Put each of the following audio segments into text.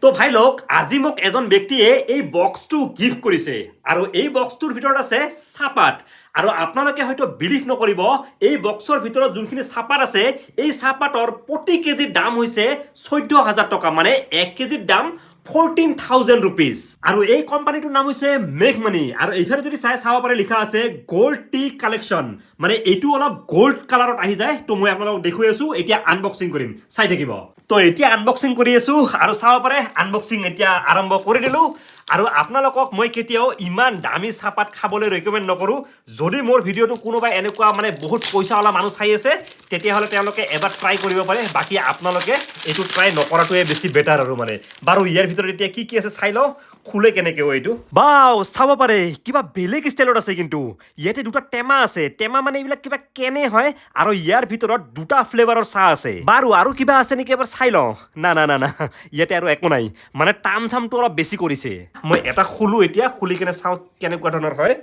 তো ভাই লোক, আজি মোক এজন ব্যক্তিয়ে এই বক্সটো গিফ্ট কৰিছে আৰু এই বক্সটোৰ ভিতৰত আছে চাহপাত। আৰু আপোনালোকে হয়তো বিলিভ নকৰিব, এই বক্সৰ ভিতৰত যোনখিনি চাহপাত আছে, এই চাহপাতৰ প্ৰতি কেজিৰ দাম হৈছে 14,000 টকা, মানে 1 কেজিৰ দাম 14,000 ৰুপিজ। আৰু এই কোম্পানীটোৰ নাম হৈছে মেঘমণি। আৰু এইফালে যদি চাই চাব পাৰে, লিখা আছে গ'ল্ড টি কালেকশ্যন, মানে এইটো অলপ গ'ল্ড কালাৰত আহি যায়। তো মই আপোনালোকক দেখুৱাই আছো, এতিয়া আনবক্সিং কৰিম, চাই থাকিব। তো এতিয়া আনবক্সিং কৰি আছো আৰু চাব পাৰে, আনবক্সিং এতিয়া আৰম্ভ কৰি দিলোঁ। আৰু আপোনালোকক মই কেতিয়াও ইমান দামী চাহপাত খাবলৈ ৰেকমেণ্ড নকৰোঁ। যদি মোৰ ভিডিঅ'টো কোনোবাই এনেকুৱা মানে বহুত পইচাৱালা মানুহ চাই আছে, তেতিয়াহ'লে তেওঁলোকে এবাৰ ট্ৰাই কৰিব পাৰে। বাকী আপোনালোকে এইটো ট্ৰাই নকৰাটোৱে বেছি বেটাৰ। আৰু মানে বাৰু ইয়াৰ ভিতৰত এতিয়া কি কি আছে চাই লওঁ। খোলে কেনেকৈ এইটো? বাও, চাব পাৰে, কিবা বেলেগ ষ্টাইলত আছে কিন্তু। ইয়াতে দুটা টেমা আছে, টেমা মানে এইবিলাক কিবা কেনে হয়। আৰু ইয়াৰ ভিতৰত দুটা ফ্লেভাৰৰ চাহ আছে। বাৰু আৰু কিবা আছে নেকি এবাৰ চাই লওঁ। না না না না, ইয়াতে আৰু একো নাই। মানে টাম চামটো অলপ বেছি কৰিছে। মই এটা খোলো এতিয়া, খুলি কেনে চাওঁ কেনেকুৱা ধৰণৰ হয়।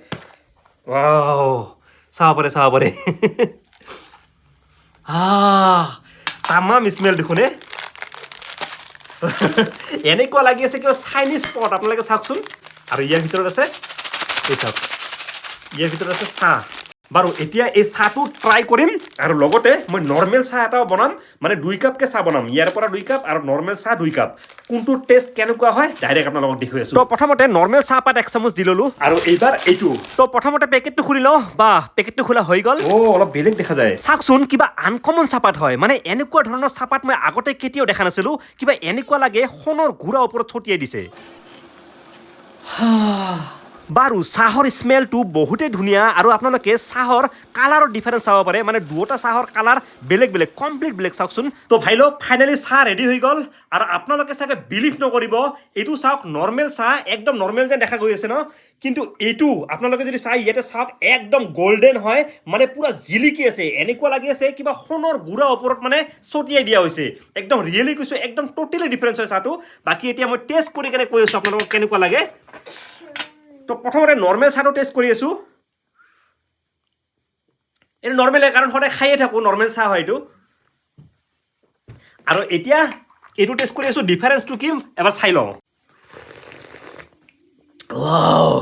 ৱাও, চাব পাৰে, চাব পাৰে। আহ, তামাম স্মেল দেখোন এ। এনেকুৱা লাগি আছে কিবা চাইনিজ পট। আপোনালোকে চাওকচোন। আৰু ইয়াৰ ভিতৰত আছে, এই চাওক, ইয়াৰ ভিতৰত আছে চাহ। বাৰু এতিয়া এই চাহটো ট্ৰাই কৰিম আৰু লগতে মই নৰ্মেল চাহ এটাও বনাম, মানে 2 কাপকৈ চাহ বনাম। ইয়াৰ পৰা 2 কাপ আৰু নৰ্মেল চাহ 2 কাপ, কোনটো টেষ্ট কেনেকুৱা হয় ডাইৰেক্ট আপোনালোকক দেখুৱাই আছোঁ। তো প্ৰথমতে নৰ্মেল চাহপাত এক চামুচ দি ল'লোঁ আৰু এইবাৰ এইটো। তো প্ৰথমতে পেকেটটো খুলি লওঁ। বা, পেকেটটো খোলা হৈ গ'ল। অ' অলপ বেলেগ দেখা যায়। চাওকচোন, কিবা আনকমন চাহপাত হয়। মানে এনেকুৱা ধৰণৰ চাহপাত মই আগতে কেতিয়াও দেখা নাছিলোঁ। কিবা এনেকুৱা লাগে সোণৰ গুড়া ওপৰত ছটিয়াই দিছে। বাৰু চাহৰ স্মেলটো বহুতেই ধুনীয়া আৰু আপোনালোকে চাহৰ কালাৰৰ ডিফাৰেঞ্চ চাব পাৰে, মানে দুয়োটা চাহৰ কালাৰ বেলেগ বেলেগ, কমপ্লিট বেলেগ। চাওকচোন। তো ভাই লোক, ফাইনেলি চাহ ৰেডি হৈ গ'ল। আৰু আপোনালোকে চাগে বিলিভ নকৰিব, এইটো চাওক, নৰ্মেল চাহ, একদম নৰ্মেল যেন দেখা গৈ আছে ন? কিন্তু এইটো আপোনালোকে যদি চাই, ইয়াতে চাওক, একদম গল্ডেন হয়, মানে পুৰা জিলিকি আছে। এনেকুৱা লাগি আছে কিবা সোণৰ গুড়া ওপৰত মানে ছটিয়াই দিয়া হৈছে। একদম ৰিয়েলি কৈছোঁ, একদম ট'টেলি ডিফাৰেঞ্চ হয় চাহটো। বাকী এতিয়া মই টেষ্ট কৰি কেনে কৈ আছোঁ আপোনালোকক কেনেকুৱা লাগে। তো প্ৰথমতে নৰ্মেল চাহটো টেষ্ট কৰি আছোঁ। এইটো নৰ্মেলে, কাৰণ সদায় খায়ে থাকোঁ, নৰ্মেল চাহ হয় এইটো। আৰু এতিয়া এইটো টেষ্ট কৰি আছোঁ, ডিফাৰেঞ্চটো কি এবাৰ চাই লওঁ। ৱাও,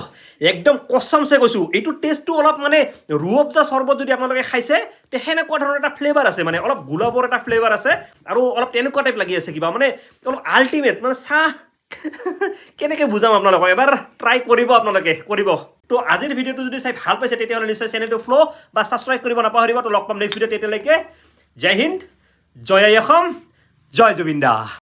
একদম কচমছে কৈছোঁ, এইটো টেষ্টটো অলপ মানে ৰুৱবজা চৰ্বত যদি আপোনালোকে খাইছে, তে সেনেকুৱা ধৰণৰ এটা ফ্লেভাৰ আছে, মানে অলপ গোলাপৰ এটা ফ্লেভাৰ আছে আৰু অলপ তেনেকুৱা টাইপ লাগি আছে কিবা, মানে অলপ আল্টিমেট। মানে চাহ কেনেকৈ বুজাম আপোনালোকক? এবাৰ ট্ৰাই কৰিব, আপোনালোকে কৰিব। তো আজিৰ ভিডিঅ'টো যদি চাই ভাল পাইছে, তেতিয়াহ'লে নিশ্চয় চেনেলটো ফ'ল' বা ছাবস্ক্ৰাইব কৰিব নাপাহৰিব। তো লগ পাম নেক্সট ভিডিঅ', তেতিয়ালৈকে জয় হিন্দ, জয় আই অসম, জয় জুবিন দা।